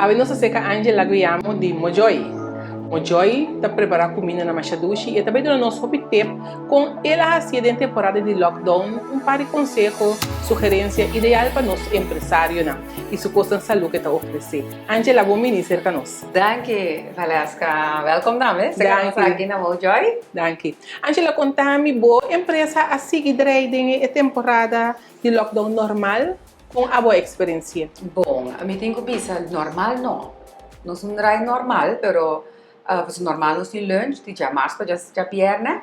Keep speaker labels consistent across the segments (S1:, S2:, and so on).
S1: Awe nos a seka Angela Guiamo di Mojoy. Mojoy ta prepara kuminda na masha dushi i e ta bai duna nos hopi tip kon el a hasié den temporada di lockdown, un par di konseho, sugerensia ideal pa nos empresarionan i su kosnan salú ku e ta ofresé. Angela, bon bini serka nos.
S2: Danki, Valeska. Welkom tambe serka nos aki na Mojoy.
S1: Danki. Angela, konta mi, bo empresa a sigui drei den e temporada di lockdown normal? Kon abo a eksperensi'é?
S2: Bon, mi tin ku bisa normal no. Nos no drai normal, pero pasobra normal nos tin lunch di djamars pa djabièrnè,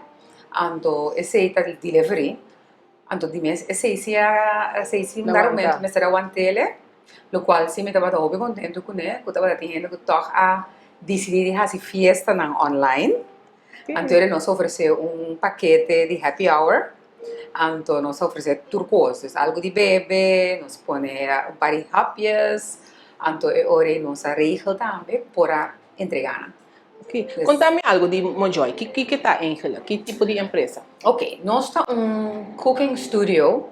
S2: anto esei ta di delivery. Anto di mes esei si a esei si un dado momento mester a want'el, lokual si mi tabata hopi kontentu kuné, ku tabata tin hende ku tòg a disidí di hasi fiestanan online. Anto ora nos ofresé un pakete di happy hour, anto nos a ofresé tur kos, dus algu di bebe, nos pone un par di hapjes, anto e ora ei nos a regel tambe ku por a entregá nan.
S1: Ok, konta mi algu di Mojoy, ki ki ta eigentlik? Ki tipo di empresa?
S2: Ok, nos ta un cooking studio,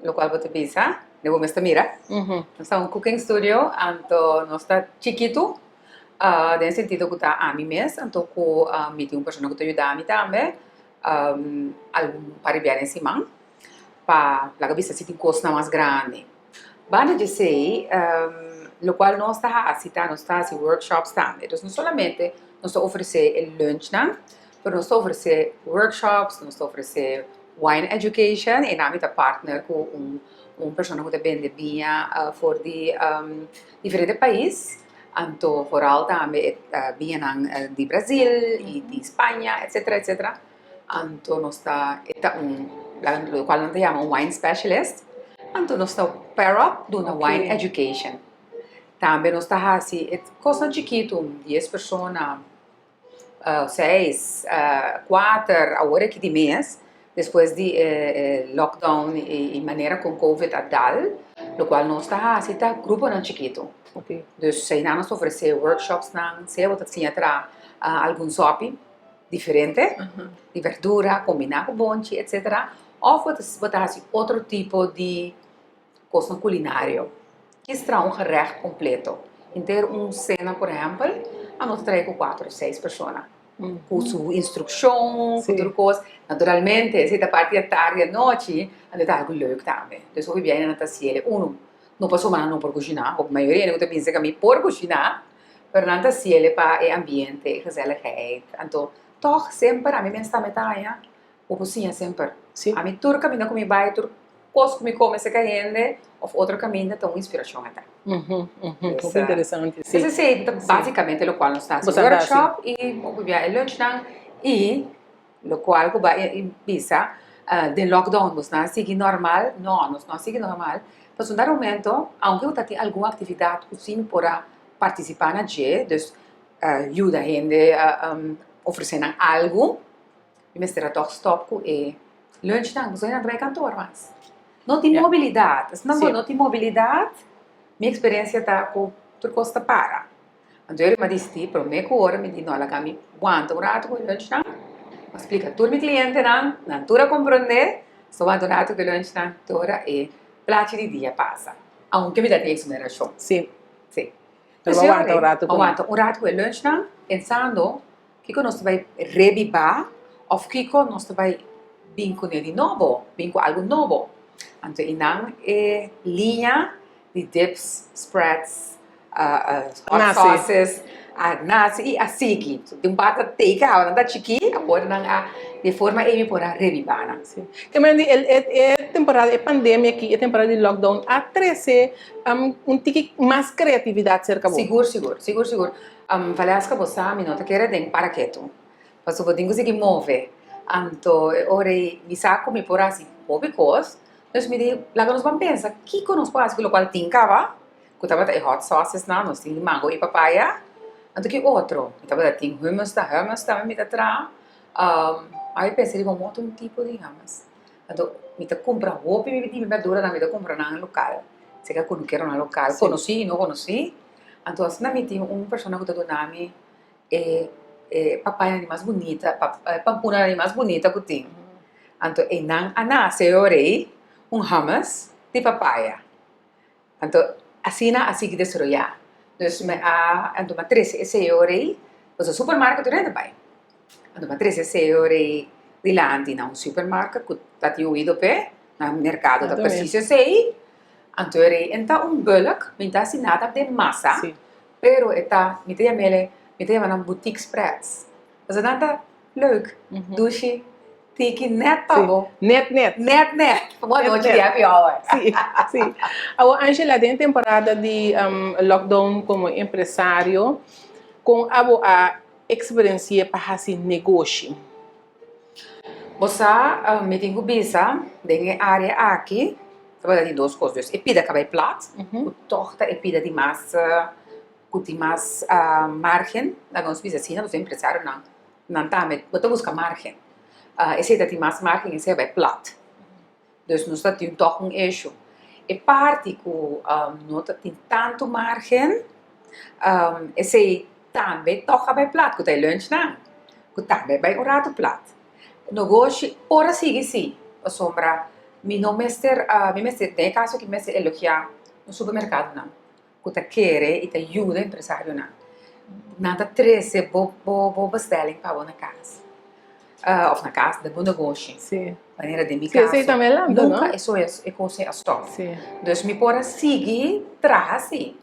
S2: lokual bo ta bisa, den bo mes ta mira, nos ta un cooking studio, anto nos ta chikitu, Den sentido ku ta ami mes, anto ku mi tin un persona ku ta yuda mi tambe, algun par di bia den siman, pa laga bisa si tin kosnan mas grandi. Banda di esei, lokual nos ta hasi ta nos ta hasi workshops tambe. Dus no solamente nos ta ofresé e lunchnan, pero nos ta ofresé workshops, nos ta ofresé wine education, i nan mi ta partner ku un persona ku ta bende biña for di diferente pais. Anto vooral tambe e biñanan di Brazil y di Spaña etcetera etcetera. Anto nos ta e ta un locual nan ta yama un wine specialist. Anto nos ta pair up duna wine education. Tambe nos ta haci e cosnan chikito dies persona. Seis, kuater, awor aki di mes, despues di e lockdown i manera kon covid a dal, lokual nos ta hasi ta gruponan chikitu. Dus einan nos ta ofresé workshopsnan, sea bo ta siña traha algun sòpi diferente di berdura kombiná ku bonchi etsetera, òf bo ta hasi otro tipo di Kosnan kulinario. Kis traha un gerègt kompleto. Henter un sena por ehèmpel, a nos ta traha ku kuater òf seis persona. Ku su instrukshon, ku tur kos. Naturalmente, esei ta parti di atardi, anochi, anto e ta algu leuk tambe. Dus hopi biaha nan ta hasiel. Unu, no pasobra nan no por kushiná, hopi mayoria hende ku ta binse ku ami por kushiná, pero nan ta hasiel pa e ambiente, e gezelligheid. Anto, tòg semper ami mes tambe ta haña Bo por siña semper. Ami tur kaminda ku mi bai, tur kos ku mi kome serka hende òf otro kaminda ta un inspirashon ata.
S1: Hopi interesante, si.
S2: Entonces esei ta basikamente lokual nos ta hasi workshop i hopi bia e lunchnan i lokual ku bo a bisa den lockdown nos no a sigui normal, no, nos no a sigui normal pasobra un dado momento aunke bo ta tin algun aktividat ku si mi por a partisipá na dje, dus yuda hende ofresé nan algu. Mi mester a tòg stòp ku e lunchnan, pasobra nan ta bai kantor mas. No tin mobilidat. Asina bo no tin mobilidat, mi eksperensia ta ku tur kos ta para. Anto yo riba disidí promé ku ora mi di no laga mi wanta un ratu ku e lunchnan, mi a splika tur mi klientenan, nan tur a komprondé, so wanta un ratu ku e lunchnan te ora e plachi di dia pasa, aunke mi ta tin eksonerashon.
S1: Sí.
S2: Sí.
S1: Pero bo a wanta un ratu ku
S2: nan. A wanta un ratu ku e lunchnan, pensando Kiko nos ta bai rebibá òf kiko nos ta bai bin kuné di nobo, bin ku algu nobo? Anto e nan e liña di dips, spreads, hot sauces a nase i a sigui. Di un parti a tei kaba, nan ta chikí, awor nan a di e forma ei mi por a rebibá nan.
S1: Sí. Te mende e temporada, e pandemia aki, e temporada di lockdown a trese un tiki mas kreatividat serka bo?
S2: Sigur, sigur, sigur, sigur. Valeska bo sa mi no ta kere den para ketu pasobra bo tin ku sigui move anto e ora ei mi sa ku mi por hasi hopi kos dus mi di laga nos ban pensa kiko nos por hasi ku lokual tin kaba ku tabata e hot sauces nan nos tin di mango i papaya anto ki otro mi tabata tin hummus ta hummus tambe mi ta traha a mi pensa riba un otro tipo di hummus anto mi ta kumpra hopi di mi berduranan mi ta kumpra nan lokal seka ku no kere nan lokal konosí i no konosí. Anto asina mi tin un persona ku ta duna mi e e papayanan di mas bunita, pampunanan di mas bunita ku tin. Anto einan a nase e ora ei un hummus di papaya. Anto asina a sigui desaroyá. Dus mi a, anto mi a trese esei ora ei, pasobra supermarket tur hende bai. Anto mi a trese esei ora ei dilanti na un supermarket ku ta tin oido p'e, na merkado ta presis esei. Anto ora ei e ta un bulk, mi ta hasi nada den masa, pero e ta, mi ta yam'el, mi ta yama nan boutique spreads. Pasobra nan ta leuk, dushi, tiki net pa bo.
S1: Net net.
S2: Net net. Pa bo anochi di happy hour.
S1: Si, si. Awor Angela, den temporada di lockdown komo empresario, kon abo a eksperensi'é pa hasi negoshi?
S2: Bo sa, mi tin ku bisa den e área aki tabata tin dos kos. Dus e pida kabei plat, ku tòg ta e pida di mas ku tin mas margen, laga nos bisa asina, pasobra empresarionan nan tambe bo ta buska margen. Esei ta tin mas margen, esei a bai plat. Dus nos ta tin tòg un issue. E parti ku no ta tin tantu margen, esei tambe tòg a bai plat, ku ta e lunchnan, ku tambe a bai un ratu plat. Nogoshi por a sigui si, pasobra mi no mester, mi mester, den e kaso aki mi mester elogiá nos supermerkadonan. ku ta kere i ta yuda empresarionan. Nan ta trese bo bo bestelling pa bo na kas òf na kas den bo negoshi. Manera den mi kaso nunka eso e kos ei a stòp. Dus mi por a sigui traha si.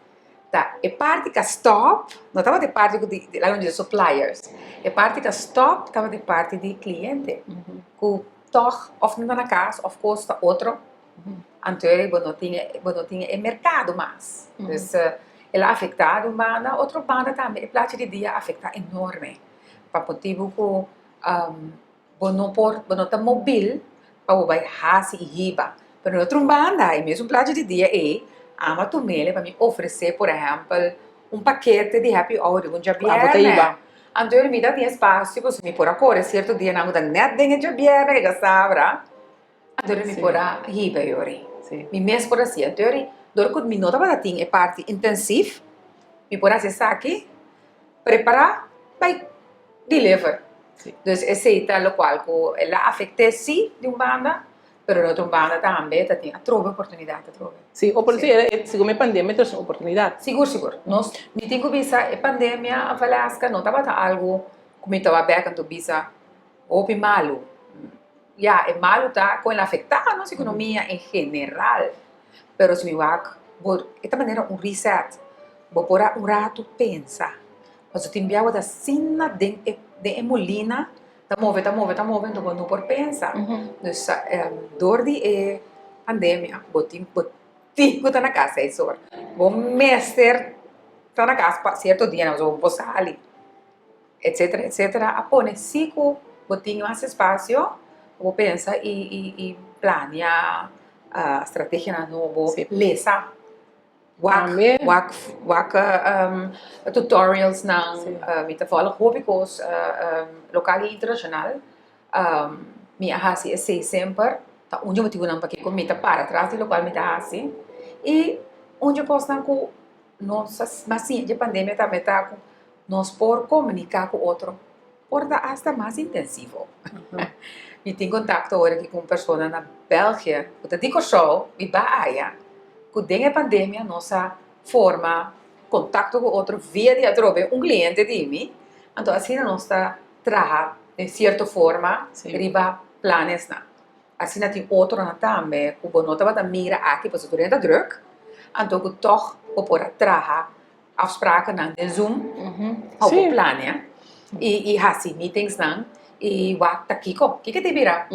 S2: Ta e parti ku a stòp no tabata e parti ku di laga nos bisa suppliers. E parti ku a stòp tabata e parti di kliente ku tòg òf nan ta na kas òf kos ta otro. Anto e bo no tin e bo no tin e merkado mas. Dus el a afektá di un banda, otro banda tambe e plachi di dia a afektá enorme pa motibu ku bo no por bo no ta mobil pa bo bai hasi i hiba. Pero di otro banda e mesun plachi di dia ei amo a tum'el pa mi ofresé por ehèmpel un pakete di happy hour riba un djabièrnè. Anto mi ta tin espasio pasobra mi por a kore sierto dianan ku ta nèt den e djabièrnè ke djasabra. Anto mi por a hiba e ora ei. Mi mes por hasi. Anto e ora ei, dor ku mi no tabata tin e parti intensief, mi por hasi esaki, prepará, bai deliver. Dus esei ta lokual ku el a afekt'é sí di un banda, pero di otro banda tambe ta tin atrobe oportunidat atrobe.
S1: Sí, segun e pandemia ta un oportunidat.
S2: Sigur, sigur. Nos, mi tin ku bisa e pandemia, Valeska, no tabata algu ku mi tabata bek anto bisa hopi malu. Ya, e malu ta ku el afektá nos ekonomia en general. Pero si mi wak, bo e ta manera un reset. Bo por a un ratu pensa. Pasobra tin bia bo ta asina den e den e molina, ta move, ta move, ta move, enton bo no por pensa. Dus dor di e pandemia bo tin bo tin ku ta na kas seis ora. Bo mester ta na kas pa sierto dianan pasobra bo por sali. Etcetera etcetera a pone si cu bo tin mas espacio pa bo pensa y y plania strategianan nobo, lesa, wak wak wak tutorials nan, mi ta folg hopi cos local y internacional, mi a haci esey semper, ta un di e motibonan pakico mi ta para tras di locual mi ta haci y un di e cosnan cu nos a siña dje pandemia tambe ta cu Nos por komuniká ku otro por ta asta mas intensivo. Mi tin kontakto awor aki ku un persona na België ku ta di Kòrsou, mi ba aya, ku den e pandemia nos a forma kontakto ku otro via di atrobe un kliente di mi, anto asina nos ta traha den sierto forma riba planesnan. Asina tin otronan tambe ku bo no tabata mira aki pasobra tur hende ta drùk, anto ku tòg bo por a traha afsprakennan den Zoom, hou bo planea i i hasi meetingsnan i wak ta kiko, kiko ta bira.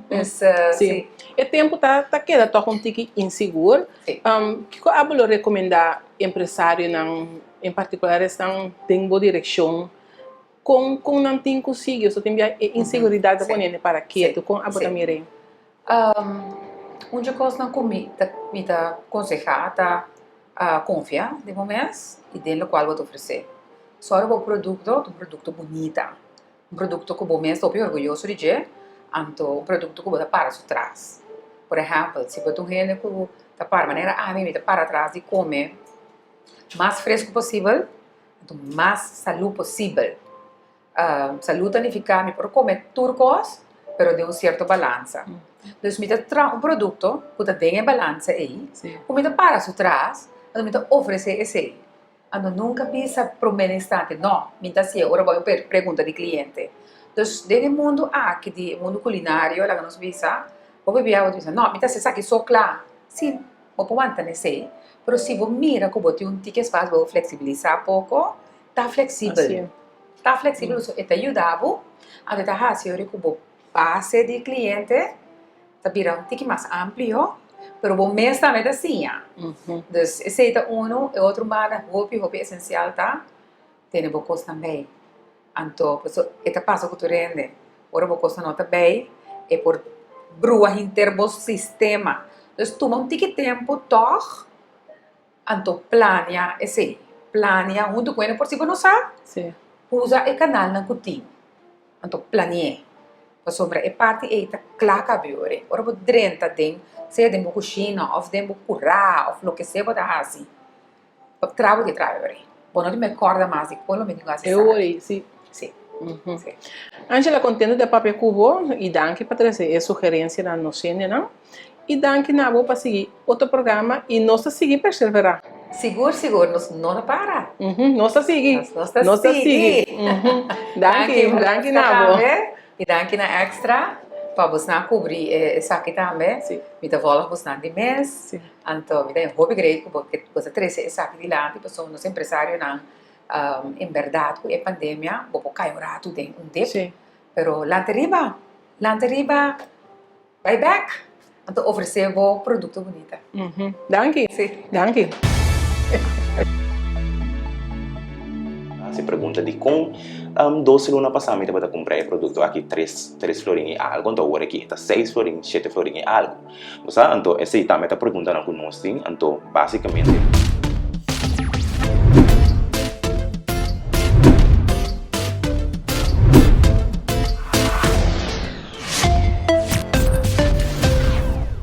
S2: Dus
S1: si. E tempu ta ta keda tòg un tiki insigur. Kiko abo lo rekomendá empresarionan, en partikular esnan den bo direkshon, kon kon nan tin ku sigui? Osea tin bia e inseguridat ta pone hende para ketu. Kon abo ta mir'é?
S2: Un dje kosnan ku mi ta mi ta konsehá ta konfia den bo mes i den lokual bo ta ofresé. Sòru bo produkto ta un produkto bunita, un produkto ku bo mes ta hopi orguyoso di dje, anto un produkto ku bo ta para su tras. Por ehèmpel, si bo ta un hende ku ta para manera ami, mi ta para tras di kome mas fresku posibel, anto mas salú posibel. Salud ta nifiká mi por kome tur kos, pero den un sierto balansa. Dus mi ta traha un produkto ku ta den e balansa ei, ku mi ta para su tras, anto mi ta ofresé esei. Anto nunka bisa promé na instante, no, mi ta hasié ora bo a pregunta di kliente. Dus den e mundu aki di e mundu kulinario, laga nos bisa, hopi bia bo ta bisa, no, mi ta hasi esaki so kla. Sí, bo por wanta na esei, pero si bo mira ku bo tin un tiki espasio bo por fleksibilisá poko, ta fleksibel. Ta fleksibel pasobra e ta yuda bo, anto e ta hasi ora ku bo base di kliente ta bira un tiki mas amplio, pero bo mes tambe ta siña. Dus esei ta unu, e otro banda hopi hopi esensial ta tene bo kosnan bei. Anto pasobra e ta pasa ku tur hende, ora bo kosnan no ta bei e por brua henter bo sistema. Dus tuma un tiki tempu tòg Anto plania esei. Plania huntu ku hende por si bo no sa, usa e kanalnan ku tin. Anto plani'é. Pasobra e parti ei ta kla kabiore. Ora bo drenta den, sea den bo kushina òf den bo kurá òf loke sea bo ta hasi, bo traha bo di traha ori. Bo no tin me kòrda mas di kon lo mi tin ku hasi
S1: E
S2: esaki.
S1: ori, si.
S2: Si. Si.
S1: Angela, kontento di a papia ku bo i danki pa trese e sugerensianan nos hendenan. I danki na bo pa sigui otro programa i nos ta sigui perseverá.
S2: Sigur sigur nos no ta para.
S1: Nos ta sigui.
S2: Nos ta sigui.
S1: Danki, danki na bo.
S2: I danki na Extra pa bosnan kubri esaki tambe. Mi ta volg bosnan di mes. Anto mi ta hopi great ku bo ta trese esaki dilanti pasobra nos empresarionan en bèrdat ku e pandemia bo por kai un ratu den un dip. Pero lanta riba, lanta riba. Bai bek, anto ofresé bo produkto bunita.
S1: Danki.
S2: Sí.
S1: Danki.
S3: Hasi pregunta dikon dos luna pasá mi tabata kumpra e produkto aki tres tres florin i algu anto awor aki e ta seis florin shete florin i algu. Bo sa? Anto esei tambe ta preguntanan ku nos tin anto basikamente.